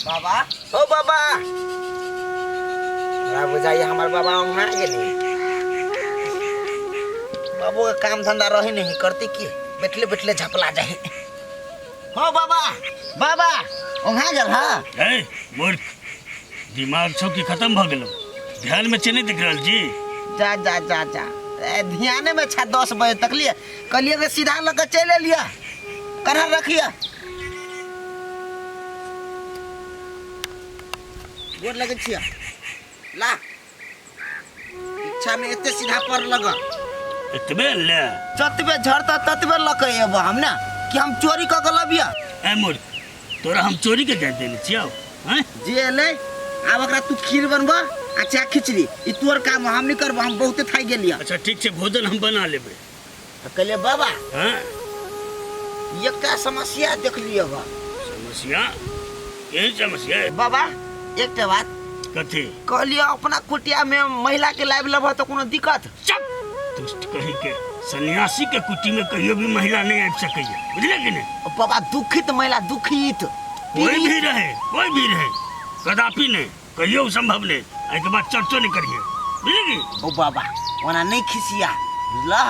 बाबा ओ बाबा, हमरा बुझाइए हमर बाबा वहाँ गेलै। बाबू के काम धंधा रहे नहीं, करते की बैठले बैठले झपला जाए। हो बाबा, बाबा वहाँ गेल। हाँ ए मूर्ख, दिमाग छौ कि खत्म भ गेलो? ध्यान में चने दिख रहल जी। जा जा जा जा, ए, ध्याने में छा। 10 बजे तक लिए कहलिए कि सीधा लग के चल लिया, कहाँ रखिया। गोर लगे छिया ला, इच्छा में एते सीधा पर लग। एतबे ले। जतबे झड़ता ततबे लके एबो हम ना कि हम चोरी क के लबिया। ए मूर्ख, तोरा हम चोरी के जाय देने छियौ हैं? जे एलै आब एकरा तू खीर बनब आ चाहे खिचड़ी, ई तोर काम, हम नहीं करबो, हम बहुते थाकि गेलियै। अच्छा ठीक छै, भोजन हम बना लेबै। तऽ कहलियै बाबा, हाँ? एकटा समस्या देखलियै बा। समस्या? केहन समस्या है? बाबा एकटा बात। कथी? कहलियै अपना कुटिया में महिला के लाबि लेबह तऽ कोनो दिक्कत? चुप दुष्ट कही के, सन्यासी के कुटी में कहियो भी महिला नहीं आबि सकैया, बुझले कि नहीं? बाबा दुखित महिला, दुखित। कोई भी रहे, कोई भी रहे, कदापि नहीं, कहियो संभव नहीं। एहिके बाद चर्चो नहीं करिए, बुझले कि? ओ बाबा ओना नहीं खिसिया, बुझलह?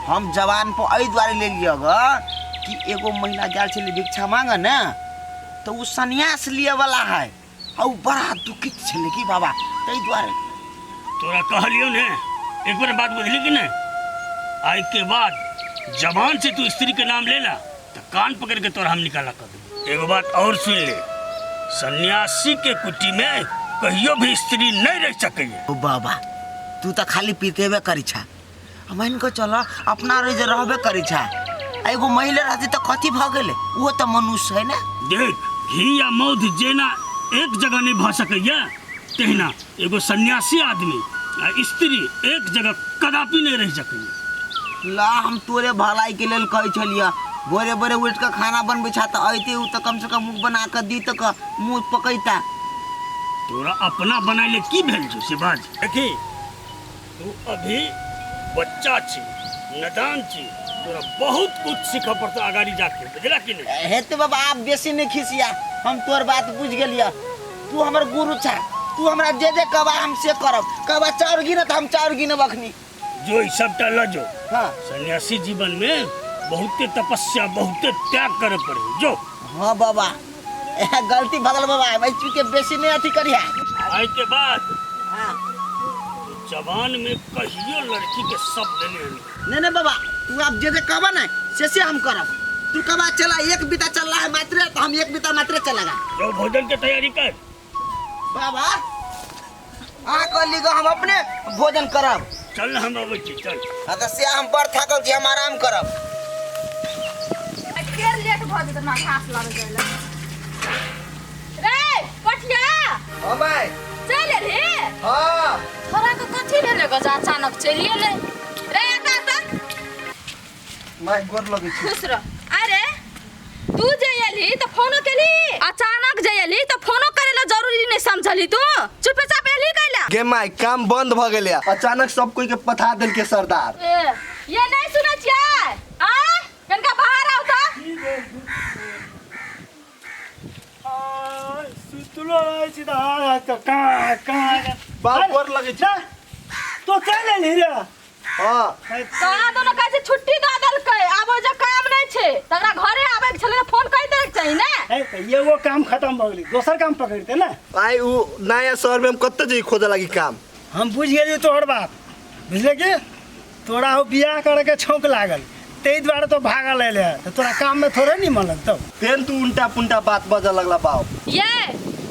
हम जवान पर एहि दुआरे ले लिअ ग कि एगो महिला गेल छलै भिक्षा मांगऽ ने, तऽ ओ सन्यास लिअ वाला है आ ओ बड़ा दुखित छलै कि बाबा, ताहि दुआरे। तोरा कहलियौ ने एक बार बात, बुझली कि नहीं? आइ के बाद जवान से तू स्त्री के नाम लेला तो कान पकड़ के तोरा हम निकाला कर देबो। एगो बात और सुन ले, सन्यासी के कुटी में कहियो भी स्त्री नहीं रह सकैया। ओ बाबा तू तऽ खाली पीतेबे करी छा, मान के चल अपना रह जे रहबे करी छा, आ एगो महिला रहती तऽ कथी भऽ गेलै? ओहो तऽ मनुष्य है ने। देख, घी या मौध जेना एक जगह नहीं भऽ सकैया, तहिना एगो सन्यासी आदमी आ स्त्री एक जगह कदापि नहीं रह सकैया। ला हम तोरे भलाई के लेल कहै छलियै, भोरे भोरे उठि कऽ खाना बनबै छा तऽ अयते ओ तऽ कम से कम मुँह बना कऽ दी तऽ मुँह पकैता। तोरा अपना बनाइले की भेल छौ से बाज। देखी तू अभी बच्चा छी, नदान छी, तोरा बहुत कुछ सीखऽ पड़तौ अगाड़ी जाके, बुझला कि नहीं? हेते बाबा, आप बेसी नहीं खिसिया, हम तोर बात बुझ गेलियै। तू हमर गुरु छा, तू हमरा जे जे कहबा हम से करब। कहबा चाउर गिन तऽ हम चाउर गिनब अखनी। जो ई सबटा ल जो। हाँ। सन्यासी जीवन में बहुते तपस्या, बहुते त्याग करे पड़े जो। हाँ बाबा, गलती भगल बाबा, एहि चीज के बेसी नहीं अथी करिया। आइ के बाद हाँ। जवान में कहियो लड़की के शब्द नहीं आनी। नहीं नहीं बाबा, तू आप जे जे कहबा ना से हम करब। तू कहबा चला एक बीता चल रहा है मात्रे, तो हम एक बीता मात्रे चलेगा। जो भोजन के तैयारी कर। बाबा अहाँ कहली गो हम अपने भोजन करब। चल हम अबै छी, चल। हाँ तऽ से हम बड़ थाकल छी, हम आराम करब। फेर लेट भऽ जेतै हमरा घास लाबे जाय लए। रे पठिया। हाँ माय। चलि एलही? हाँ। थोड़ा के कथी भेलै गो जे अचानक चलि एलै? रे एता तऽ। माय गोर लगै छी। खुश रह। अरे तू जे एलही तऽ फोनो केलही, अचानक जे एलही तऽ फोनो करे ला जरूरी नहीं समझलही, तू चुपेचाप एलही कैला? गे माय काम बंद भ गेलै, अचानक सब कोई के पठा देलके सरदार। ए, ये नहीं सुनै छियै? आ कनका बाहर आउ तऽ। सुतलो रहै छी तऽ हाथ हाथ तऽ कहाँ कहाँ। बाप गोर लगै छै। तो चलि एलही रे? हाँ। तोरा दोनों कहै छै छुट्टी दऽ देलकै, आब ओहि जे काम नहि छै तकरा घरे आबै के छलै तऽ फोन कहि दैके चाही ने। है तऽ एगो काम खतम भऽ गेलै, दोसर काम पकड़तै ने। आइ उ नया शहर में हम कतऽ जइयै खोजऽ लागी काम? हम बुझि गेलियौ तोहर बात, बुझले कि तोरा हो बियाह करैके छौंक लागल, ताहि दुआरे तो भागल अयले हँ, तऽ तोरा काममे थोड़े निमन लगतौ। फेन तू उल्टा पुल्टा बात बजऽ लगला बाप। ये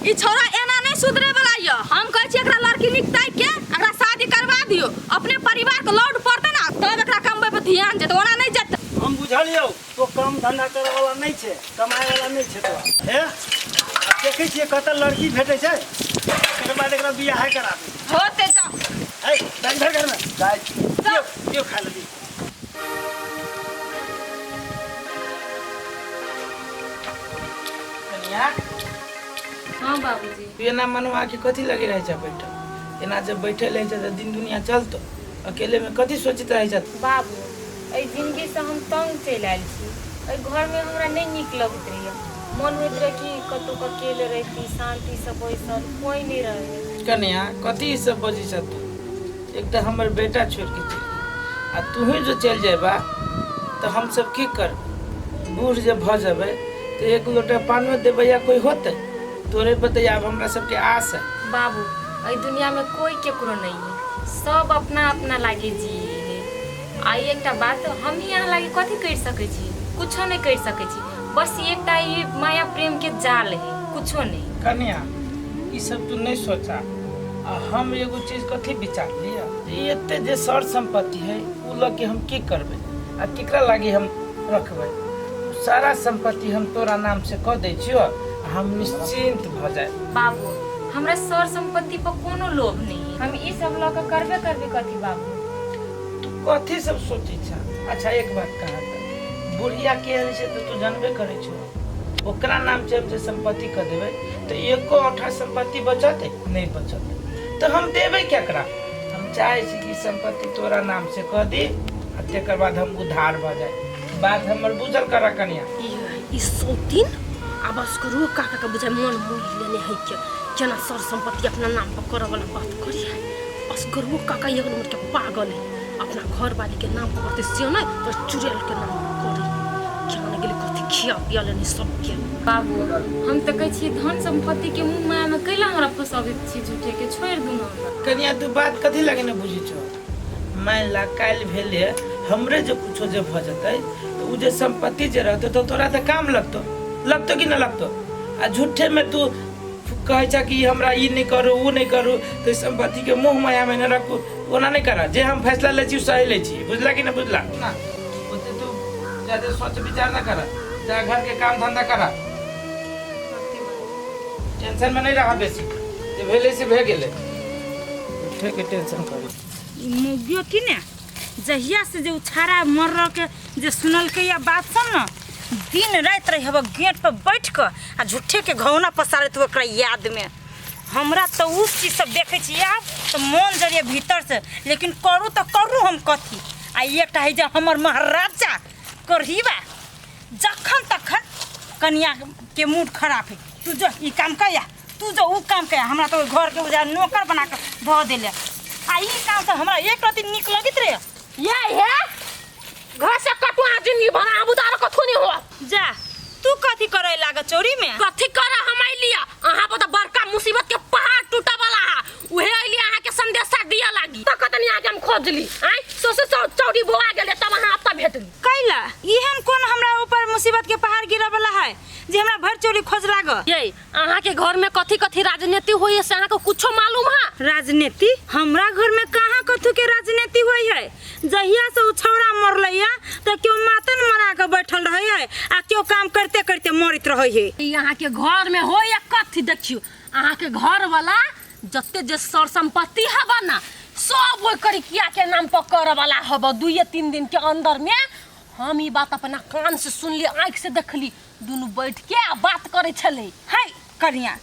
ई छोरा एना नहीं सुधरे वाला ये, हम कहै छी एकरा लड़की नीक ताकि के एकरा शादी करवा दियो, अपने परिवार के लोड पड़तै ना तब एकरा कमबै पर ध्यान जेतै, ओना नहीं जेतै। हम बुझलियौ तो काम धंधा करे वाला नहीं छै, कमाए वाला नहीं छै तोरा। हे देखै छियै कतऽ लड़की भेटै छै, तकर बाद एकरा बियाह करा देबै। होते जा। हे बैग धर घर में। जाइ छी। दियौ दियौ खाय लए दियौ। कनिया। हाँ बाबूजी। तू एना मनवा के कथी लगे रहे छा बैठल? एना जब बैठल रहे छा तऽ दिन दुनिया चलतो, अकेले में कथी सोचैत रहे छा? बाबू, एहि जिंदगी से हम तंग चलि आयल छी, एहि घर में हमरा नहीं नीक लगैत रहैया, मन होइत रहे कि कतहु अकेले रहिती शान्तिसँ बैसल कोइ नहि रहे। कन्या कथी ई सब बजै छ तू? एक तऽ हमर बेटा छोड़ि के चलि गेल आ तूही जो चलि जेबा तऽ हमसब की करबै? बूढ़ जे भऽ जेबै तऽ एक लोटा पानियो देबैया कोइ होतै? तोरे पर तऽ आब हमरा सबके आस है। बाबू एहि दुनियामे कोइ केकरो नहि है, सब अपना अपना लागे जिए है। आ एकटा बात, हमही अहाँ लागे कथी करि सकै छी? कुछो नहि करि सकै छी। बस एकटा ई माया प्रेम के जाल है, कुछो नहीं। कन्या ई सब तू नहीं सोचा। आ हम एगो चीज कथी विचार लिया, ई एते जे सर संपत्ति है उ लऽ के हम की करबै आ केकरा लागी हम रखबै? सारा संपत्ति हम तोरा नाम से कऽ दै छियो आ हम निश्चिंत भऽ जाए। बाबू हमरा सर संपत्ति पर कोनो लोभ नहीं है, हम ई सब लऽ के करबे करबे कथी बाबू? तू कथी सब सोचै छ? अच्छा एक बात कहा तऽ, बुढ़िया केहन छै तऽ तू जानबे करै छो। ओकरा नाम से हम जे संपत्ति कऽ देबै तऽ एको औठा संपत्ति बचत नहीं बचत, तऽ हम देबै केकरा? हम चाहै छी कि संपत्ति तोरा नाम से कऽ दी आ तकर बाद हम उधार भऽ जाए। बात हमर बुझल कर कन्या। ई सौतीन आ बस करू काका के बुझाय मन मोहि लेने है के केना सर संपत्ति अपना नाम पर करऽ वाला बात करी है। असगरुओ काका एक नंबर के पागल है, अपना घर वाली के नाम पर करते से नहीं तो चुड़ैल के नाम पर करी। केना ने गेलै कथी खिया पिया लेने सबके। बाबू हम तऽ कहै छी धन संपत्ति के मुँह माया में कैला हमरा फंसाबैत छी झूठे के, छोड़ि दू ना हमरा। कन्या तू बात कथी लगे ने बुझै छो? मान ला काल्हि भेले हमरे जे कुछो जे भऽ जेतै तऽ उ जे संपत्ति जे रहतौ तऽ तोरा तऽ काम लगतौ, लगतौ कि नहि लगतौ? आ झूठे में तू कहै छ कि हमरा ई नहि करू उ नहि करू, तऽ संपत्ति के मोह माया में नहि रखू, ओना नहि कर। जे हम फैसला लै छी उ सही लै छी, बुझला कि नहि बुझला? ना ओते तू ज्यादा सोच विचार न कर, जा घर के काम धंधा कर, टेंशन में नहीं रहा बेसी, जे भेलै से भे गेलै, झूठे के टेंशन करी। ई मौगियो की ने जहिया से जे उछारा मर के जे सुनलकै या बात सब न, दिन राति रही हब गेट पर बैठ कऽ आ झूठे के घौना पसारैत ओकरा याद में। हमरा तऽ उ चीज सब देखै छी आब तऽ मन जरिए भीतर से, लेकिन करू तऽ करू हम कथी? आ एकटा है जे हमर महाराजा करहीबा जखन तखन कनिया के मूड खराब है, तू जो ई काम कया, तू जो उ काम कया, हमरा तो घर के उजा नौकर बना के धऽ देले। आ ई काम तऽ हमरा एक रति नीक लगैत रहे। ये हे घर से कटु अहाँ जिंदगी भर आबू तऽ आरो कथू नहीं हो। जा तू कथी करे लाग चोरी में? कथी करे हम अइलिया, अहाँ पर तऽ बड़का मुसीबत के पहाड़ टूटे वाला है, उहे अइलिया अहाँ के संदेशा दिया लागी। तऽ कतनी अहाँ के हम खोजली, आँय सोसे चौरी बोआ गेलै तब अहाँ एतऽ भेटली। कैला एहन कोन हमरा ऊपर मुसीबत के पहाड़ गिरऽ वाला है जे हमरा भर चोरी खोज लाग? ये अहाँ के घर में कथी कथी राजनीति होई है से अहाँ के कुछो मालूम है? राजनीति हमरा घर में कहाँ कथू के राजनीति होई है? जहिया से उ छौड़ा मरलै है तऽ केओ मातन मरा के बैठल रहै है आ केओ काम करते करते मरैत रहै है। ई अहाँ के घर में होई या कथी? देखियो अहाँ के घर वाला जते जे सर संपत्ति हबा ना सब ओइ करिकिया के नाम पर करे वाला हबा। 2-3 दिन के अंदर में हम ई बात अपना कान से सुनली, आँखि से देखली, दुनू बैठ के आ बात करे छलै। है कनिया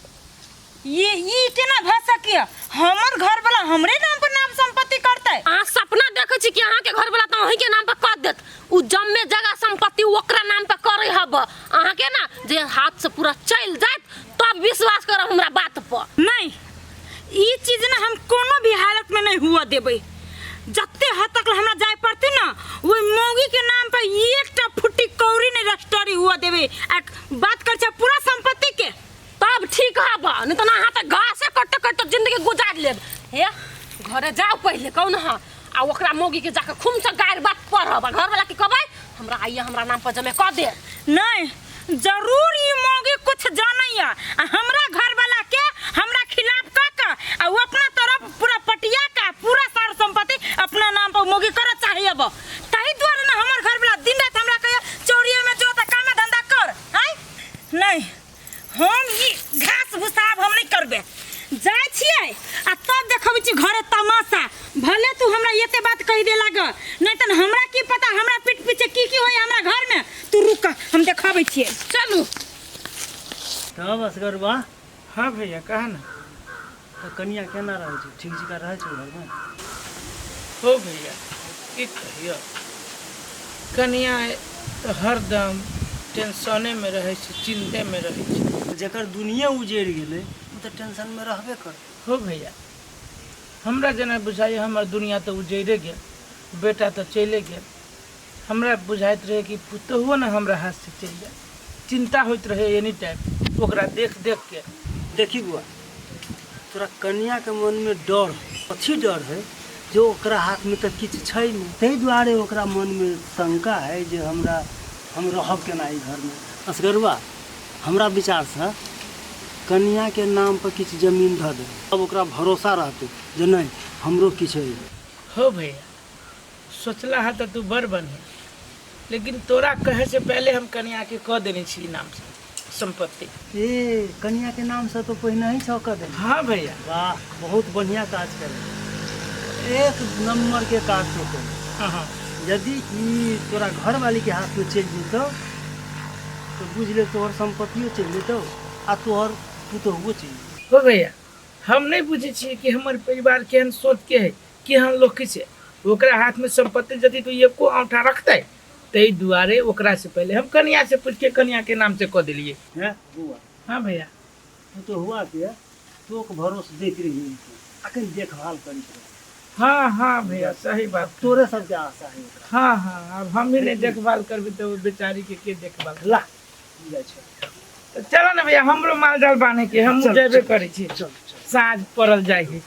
ये केना भऽ सकिया? हमर घर वाला हमरे नाम पर नाम संपत्ति करतै? अहाँ सपना देखै छी कि अहाँ के घर वाला तऽ अहीं के नाम पर कऽ देत, उ जम्मे जगह संपत्ति ओकरा नाम पर करै हब। अहाँ के ना जे हाथ से पूरा चलि जायत तब विश्वास करब हमरा बात पर। नहीं ई चीज ना हम कोनो भी हालत में नहीं हुआ देबै। जते हद तक हमरा जाय पड़ते ना ओहि मौगी के नाम पर एकटा फुट्टी कौड़ी नहीं रजिस्ट्री हुआ देबै। आ बात कर छै पूरा संपत्ति के तब ठीक हब, नहीं तो ना अहाँ तऽ घासे कटते कटते जिंदगी गुजार लेब। हे घरे जाओ पहले कौन हाँ आ ओकरा मौगी के जाके खूब से गारि बात पढ़ब आ घर वाला के कहबै हमरा आइए हमरा नाम पर जमे कऽ दे। नहीं जरूर ई मौगी कुछ जानैया आ हमरा घर वाला के हमरा खिलाफ कऽ के आ उ अपना तरफ पूरा पटिया का पूरा सार संपत्ति अपना नाम पर मौगी करऽ चाही अब। ताहि दुआरे ना हमर घर वाला दिन रात हमरा कहैया चोरिये में जो तऽ कामे धंधा कर। आँय नहीं हम ई घास भूसा आब हम नहीं करबे, जाइ छियै आ तब देखबै छी घरे तमाशा। भले तू हमरा एते बात कहि दे लाग, नहीं तऽ हमरा की पता हमरा पीठ पीछे की की होय हमरा घर में। तू रुक हम देखबै छियै। चलू तब असगरबा। हाँ भैया कहा ना। तऽ कनिया केना रहै छै? ठीक जकाँ रहै छै घर में? हो भैया की कहियो, कनिया तऽ हरदम टेंशनेमे रहै छी, चिन्तेमे रहै छी। जकर दुनिया उजड़ि गेलै ओ तऽ टेंशनमे रहबे करतै। हो भैया, हमरा जेना बुझाइए हमर दुनिया तऽ उजड़े गेल, बेटा तऽ चलिए गेल। हमरा बुझाइत रहै कि पुतोहुओ ने हमरा हाथसँ चलि जाय, चिन्ता होइत रहै एनी टाइम ओकरा देख देखके। देखी बुआ, तोरा कनियाके मनमे डर है। कथी डर है? जे ओकरा हाथमे तऽ किछु छै नहि, ताहि दुआरे ओकरा मनमे शंका है जे हमरा हम रहब केना एहि घरमे असगरुआ। हमरा विचारसँ कनियाके नामपर किछु जमीन धऽ दे, तब ओकरा भरोसा रहतै जे नहि हमरो किछु है। हो भैया, सोचला है तऽ तू बड़ बढ़िया, लेकिन तोरा कहे से पहले हम कनिया के कह देने छी नाम से संपत्ति। ए कनिया के नाम से तो पहिने ही छौ कह देने। हाँ भैया। वाह, बहुत बढ़िया काज करे, एक नंबर के काज तो करे। हाँ हाँ। यदि ई तोरा घर वाली के हाथ में चलि जेतौ तो बुझ ले तोहर संपत्तियो चलि जेतौ आ तोहर पुतोहुओ चलि जेतौ। हो भैया, हम नहीं बुझे छियै कि हमर परिवार केहन सोच के है, केहन लोक छै। ओकरा हाथ में संपत्ति यदि तो एको औंठा रखतै, ताहि दुआरे ओकरा से पहले हम कनिया से पूछ के कनिया के नाम से कह दिलिए। हैं बुआ? हाँ भैया। पुतोहुआ के तोक भरोस दैत रही, अखन देखभाल करैत रही। हाँ हाँ भैया, सही बात। तोरे सबके आशा है ओकरा। हाँ हाँ, अब हम ही नहीं देखभाल करबी तो वो बेचारी के के देखभाल। ला जाइ छै। तो चलो ना भैया, हमरो माल जाल बांधे के, हम चल, जेबे चल। करै छी। चल, चल। साँझ पड़ल जाइ है।